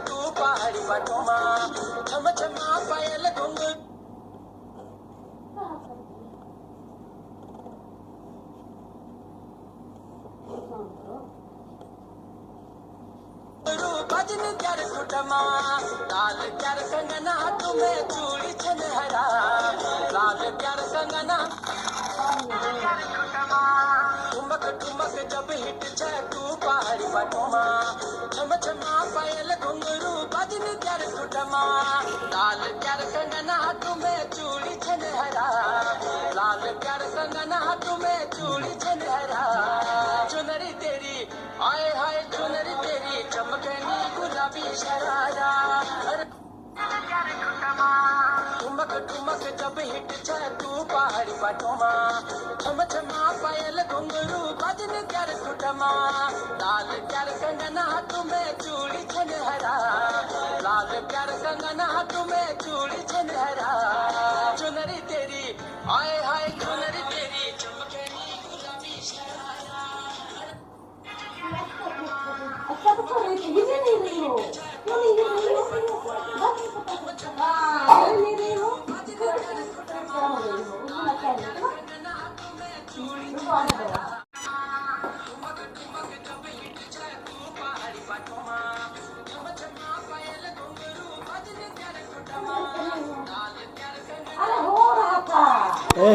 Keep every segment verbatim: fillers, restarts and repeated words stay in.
ᱛᱩ ᱯᱟᱦᱟᱲᱤ ᱯᱟᱴᱚᱢᱟ, ᱪᱷᱟᱢᱟ ᱪᱷᱟᱢᱟ ᱯᱟᱭᱮᱞ ᱜᱷᱩᱸᱜᱩᱨ᱾ रू बजन कर कुटमा, लाल कर कंगना तुम्हें चूड़ी छनहरा, लाल कर कंगना। ठुमक ठुमक जब हिट छे तू पहाड़ी पटोमा, छम छमा पायल घुंघरू बजन कर कुटमा, लाल कर कंगना तुम्हें चूड़ी छनहरा, लाल कर कंगना तुम्हें चूड़ी छनहरा। चुनरी तेरी, हाय हाय चुनरी तेरी चमकनी गुलाबी शरारा। अरे ठुमक ठुमक जब हिट छे तू पहाड़ी पटोमा, छम छमा पायल घुंघरू बजन कर कुटमा, लाल कर कंगना तुम्हें चूड़ी छनहरा, लाल कर कंगना तुम्हें चूड़ी छनहरा। चुनरी तेरी, हाय हाय चुनरी तेरी चमकनी गुलाबी शरारा। अच्छा, तो करो, ये नहीं रही हो। क्यों नहीं रही हो? हाँ, ये नहीं रही हो। क्या हो गई हो? उसमें क्या है? रुको, आने दो। अरे, हो रहा था। ए।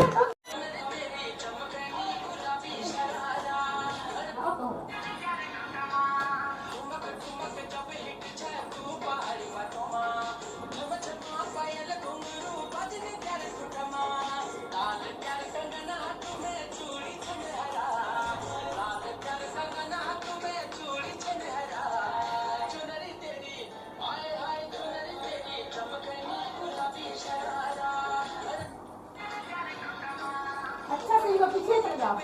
अच्छा, तो ये पीछे चले जाओ।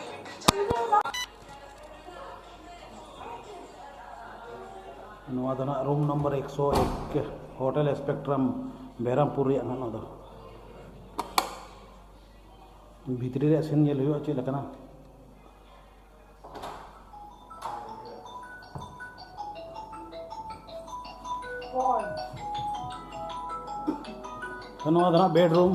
ᱱᱚᱣᱟ ᱫᱚ ᱱᱟᱜ ᱨᱩᱢ ᱱᱚᱢᱵᱚᱨ ᱮᱠᱥᱚ ᱮᱠ, ᱦᱳᱴᱮᱞ ᱥᱯᱮᱠᱴᱨᱟᱢ, ᱵᱮᱨᱟᱢᱯᱩᱨ ᱨᱮᱭᱟᱜ ᱱᱟᱜ ᱱᱚᱣᱟ ᱫᱚ᱾ ᱵᱷᱤᱛᱨᱤ ᱨᱮᱭᱟᱜ ᱥᱤᱱ ᱧᱮᱞ ᱦᱩᱭᱩᱜᱼᱟ ᱪᱮᱫ ᱞᱮᱠᱟᱱᱟ᱾ ᱛᱚ, ᱱᱚᱣᱟ ᱫᱚ ᱱᱟᱜ ᱵᱮᱰᱨᱩᱢ᱾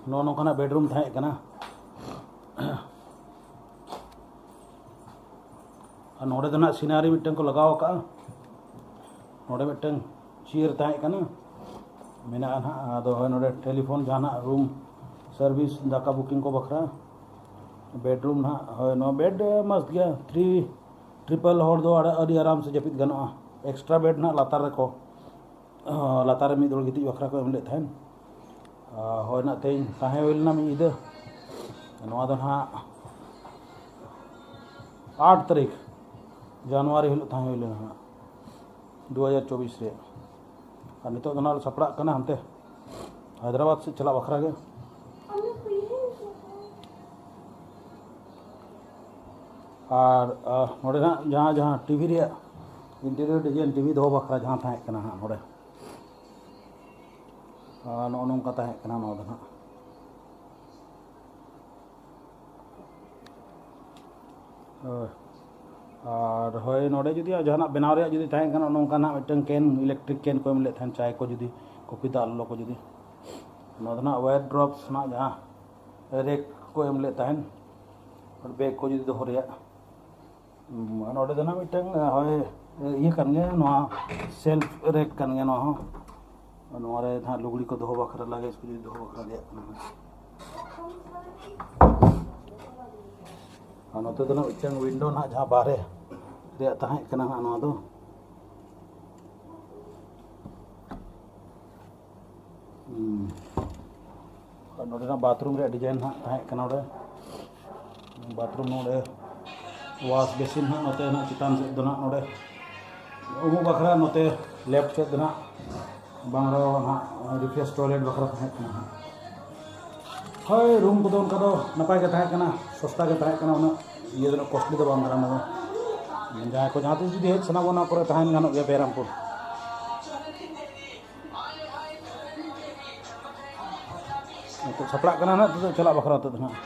ᱱᱚᱜᱼᱚ ᱱᱚᱝᱠᱟᱱᱟᱜ ᱵᱮᱰᱨᱩᱢ ᱛᱟᱦᱮᱸ ᱠᱟᱱᱟ᱾ ᱟᱨ ᱱᱚᱰᱮ ᱫᱚ ᱱᱟᱜ ᱥᱤᱱᱟᱨᱤ ᱢᱤᱫᱴᱟᱝ ᱠᱚ ᱞᱟᱜᱟᱣ ᱟᱠᱟᱫᱼᱟ᱾ ᱱᱚᱰᱮ ᱢᱤᱫᱴᱟᱝ ᱪᱮᱭᱟᱨ ᱛᱟᱦᱮᱸ ᱠᱟᱱᱟ, ᱢᱮᱱᱟᱜᱼᱟ ᱱᱟᱜ᱾ ᱟᱫᱚ ᱦᱳᱭ, ᱱᱚᱰᱮ ᱴᱮᱞᱤᱯᱷᱳᱱ, ᱡᱟᱦᱟᱱᱟᱜ ᱨᱩᱢ ᱥᱟᱨᱵᱷᱤᱥ, ᱫᱟᱠᱟ ᱵᱩᱠᱤᱝ ᱠᱚ ᱵᱟᱠᱷᱨᱟ᱾ ᱵᱮᱰᱨᱩᱢ ᱱᱟᱜ, ᱦᱳᱭ, ᱱᱚᱣᱟ ᱵᱮᱰ ᱢᱚᱥᱛ ᱜᱮᱭᱟ, ᱛᱷᱨᱤ ᱴᱨᱤᱯᱚᱞ ᱦᱚᱲ ᱫᱚ ᱟᱹᱰᱤ, ᱟᱹᱰᱤ ᱟᱨᱟᱢ ᱥᱮ ᱡᱟᱹᱯᱤᱫ ᱜᱟᱱᱚᱜᱼᱟ᱾ ᱮᱠᱥᱴᱨᱟ ᱵᱮᱰ ᱱᱟᱜ ᱞᱟᱛᱟᱨ ᱨᱮᱠᱚ, ᱚ, ᱞᱟᱛᱟᱨ ᱨᱮ ᱢᱤᱫ ᱦᱚᱲ ᱜᱤᱛᱤᱡ ᱵᱟᱠᱷᱨᱟ ᱠᱚ ᱮᱢ ᱞᱮᱫ ᱛᱟᱦᱮᱸᱫ᱾ ᱟᱨ ᱦᱳᱭ, ᱱᱟᱜ ᱛᱮᱦᱮᱧ ᱛᱟᱦᱮᱸ ᱦᱩᱭ ᱞᱮᱱᱟ ᱢᱤᱫ ᱧᱤᱫᱟᱹ᱾ ᱱᱚᱣᱟ ᱫᱚ ᱱᱟᱦᱟᱜ ᱟᱴ ᱛᱟᱹᱨᱤᱠᱷ ᱡᱟᱱᱩᱣᱟᱨᱤ ᱦᱤᱞᱳᱜ ᱛᱟᱦᱮᱸ ᱦᱩᱭ ᱞᱮᱱᱟ ᱱᱟᱦᱟᱜ, ᱫᱩ ᱦᱟᱡᱟᱨ ᱪᱚᱵᱵᱤᱥ ᱨᱮ᱾ ᱟᱨ ᱱᱤᱛᱚᱜ ᱫᱚ ᱱᱟᱦᱟᱜ ᱞᱮ ᱥᱟᱯᱲᱟᱜ ᱠᱟᱱᱟ ᱦᱟᱱᱛᱮ ᱦᱟᱭᱫᱨᱟᱵᱟᱫᱽ ᱥᱮᱫ ᱪᱟᱞᱟᱜ ᱵᱟᱠᱷᱨᱟ ᱜᱮ᱾ ᱟᱨ, ᱟᱨ ᱱᱚᱰᱮ ᱱᱟᱦᱟᱜ ᱡᱟᱦᱟᱸ, ᱡᱟᱦᱟᱸ ᱴᱤᱵᱷᱤ ᱨᱮᱭᱟᱜ ᱤᱱᱴᱤᱨᱤᱭᱚᱨ ᱰᱤᱡᱟᱭᱤᱱ, ᱴᱤᱵᱷᱤ ᱫᱚᱦᱚ ᱵᱟᱠᱷᱨᱟ ᱡᱟᱦᱟᱸ ᱛᱟᱦᱮᱸ ᱠᱟᱱᱟ ᱱᱟᱦᱟᱜ ᱱᱚᱰᱮ, ᱟᱨ ᱱᱚᱜᱼᱚ ᱱᱚᱝᱠᱟ ᱛᱟᱦᱮᱸ ᱠᱟᱱᱟ ᱱᱚᱣᱟ ᱫᱚ ᱱᱟᱦᱟᱜ᱾ ᱦᱳᱭ᱾ ᱟᱨ ᱦᱳᱭ, ᱱᱚᱰᱮ ᱡᱩᱫᱤ ᱡᱟᱦᱟᱱᱟᱜ ᱵᱮᱱᱟᱣ ᱨᱮᱭᱟᱜ ᱡᱩᱫᱤ ᱛᱟᱦᱮᱸ ᱠᱟᱱᱟ, ᱱᱚᱝᱠᱟᱱᱟᱜ ᱢᱤᱫᱴᱟᱝ ᱠᱮᱱ, ᱤᱞᱮᱠᱴᱨᱤᱠ ᱠᱮᱱ ᱠᱚ ᱮᱢ ᱞᱮᱫ ᱛᱟᱦᱮᱱ, ᱪᱟᱭ ᱠᱚ ᱡᱩᱫᱤ, ᱠᱚᱯᱷᱤ ᱫᱟᱜ ᱞᱚᱞᱚ ᱠᱚ ᱡᱩᱫᱤ, ᱱᱚᱣᱟ ᱫᱚ ᱱᱟᱜ ᱣᱟᱭᱟᱨ ᱰᱨᱚᱯᱥ ᱨᱮᱱᱟᱜ ᱡᱟᱦᱟᱸ ᱨᱮᱠ ᱠᱚ ᱮᱢ ᱞᱮᱫ ᱛᱟᱦᱮᱱ, ᱵᱮᱜᱽ ᱠᱚ ᱡᱩᱫᱤ ᱫᱚᱦᱚ ᱨᱮᱭᱟᱜ᱾ ᱦᱩᱸ, ᱟᱨ ᱱᱚᱰᱮ ᱫᱚ ᱱᱟᱜ ᱢᱤᱫᱴᱟᱝ, ᱦᱳᱭ, ᱤᱭᱟᱹ ᱠᱟᱱ ᱜᱮᱭᱟ, ᱱᱚᱣᱟ ᱥᱮᱞᱯ ᱨᱮᱠ ᱠᱟᱱ ᱜᱮᱭᱟ ᱱᱚᱣᱟ ᱦᱚᱸ᱾ ᱱᱚᱣᱟ ᱨᱮ ᱱᱟᱜ ᱞᱩᱜᱽᱲᱤ ᱠᱚ ᱫᱚᱦᱚ ᱵᱟᱠᱷᱨᱟ, ᱞᱟᱜᱮᱡᱽ ᱠᱚ ᱡᱩᱫᱤ ᱫᱚᱦᱚ ᱵᱟᱠᱷᱨᱟ ᱨᱮᱭᱟᱜ ᱠᱟᱱᱟ᱾ ᱟᱨ ᱱᱚᱛᱮ ᱫᱚ ᱱᱟᱜ ᱢᱤᱫᱴᱟᱝ ᱣᱤᱱᱰᱳ ᱱᱟᱜ ᱡᱟᱦᱟᱸ ᱵᱟᱦᱨᱮ ᱨᱮᱭᱟᱜ ᱛᱟᱦᱮᱸ ᱠᱟᱱᱟ ᱦᱟᱸᱜ ᱱᱚᱣᱟ ᱫᱚ᱾ ᱦᱩᱸ᱾ ᱟᱨ ᱱᱚᱰᱮᱱᱟᱜ ᱵᱟᱛᱷᱨᱩᱢ ᱨᱮᱭᱟᱜ ᱰᱤᱡᱟᱭᱤᱱ ᱦᱟᱸᱜ ᱛᱟᱦᱮᱸ ᱠᱟᱱᱟ ᱱᱚᱰᱮ᱾ ᱵᱟᱛᱷᱨᱩᱢ ᱱᱚᱰᱮ, ᱣᱟᱥ ᱵᱮᱥᱤᱱ ᱦᱟᱸᱜ ᱱᱚᱛᱮ ᱱᱟᱜ ᱪᱮᱛᱟᱱ ᱥᱮᱫ ᱫᱚ ᱱᱟᱜ ᱱᱚᱰᱮ᱾ ᱩᱢᱩᱜ ᱵᱟᱠᱷᱨᱟ ᱱᱚᱛᱮ ᱞᱮᱯᱷᱴ ᱥᱮᱫ ᱫᱚ ᱱᱟᱜ ᱵᱟᱝ ᱨᱮᱦᱚᱸ ᱱᱟᱜ ᱨᱤᱯᱷᱨᱮᱥ ᱴᱚᱭᱞᱮᱴ ᱵᱟᱠᱷᱨᱟ ᱛᱟᱦᱮᱸ ᱠᱟᱱᱟ ᱱᱟᱜ᱾ ᱦᱳᱭ, ᱨᱩᱢ ᱠᱚᱫᱚ ᱚᱱᱠᱟ ᱫᱚ ᱱᱟᱯᱟᱭ ᱜᱮ ᱛᱟᱦᱮᱸ ᱠᱟᱱᱟ, ᱥᱚᱥᱛᱟ ᱜᱮ ᱛᱟᱦᱮᱸ ᱠᱟᱱᱟ, ᱩᱱᱟᱹᱜ ᱤᱭᱟᱹ ᱫᱚ, ᱠᱚᱥᱴᱞᱤ ᱫᱚ ᱵᱟᱝ ᱠᱟᱱᱟ ᱚᱱᱟ ᱫᱚ᱾ ᱡᱟᱦᱟᱸᱭ ᱠᱚ ᱡᱟᱦᱟᱸ ᱛᱤᱥ ᱡᱩᱫᱤ ᱦᱮᱡ ᱥᱟᱱᱟ ᱵᱚᱱᱟ, ᱚᱱᱟ ᱠᱚᱨᱮ ᱛᱟᱦᱮᱱ ᱜᱟᱱᱚᱜ ᱜᱮᱭᱟ ᱵᱮᱦᱟᱨᱟᱢᱯᱩᱨ᱾ ᱱᱤᱛᱚᱜ ᱥᱟᱯᱲᱟᱜ ᱠᱟᱱᱟ ᱱᱟᱦᱟᱜ, ᱱᱤᱛᱚᱜ ᱫᱚ ᱪᱟᱞᱟᱜ ᱵᱟᱠᱷᱨᱟ ᱱᱤᱛᱚᱜ ᱫᱚ ᱱᱟᱦᱟᱜ᱾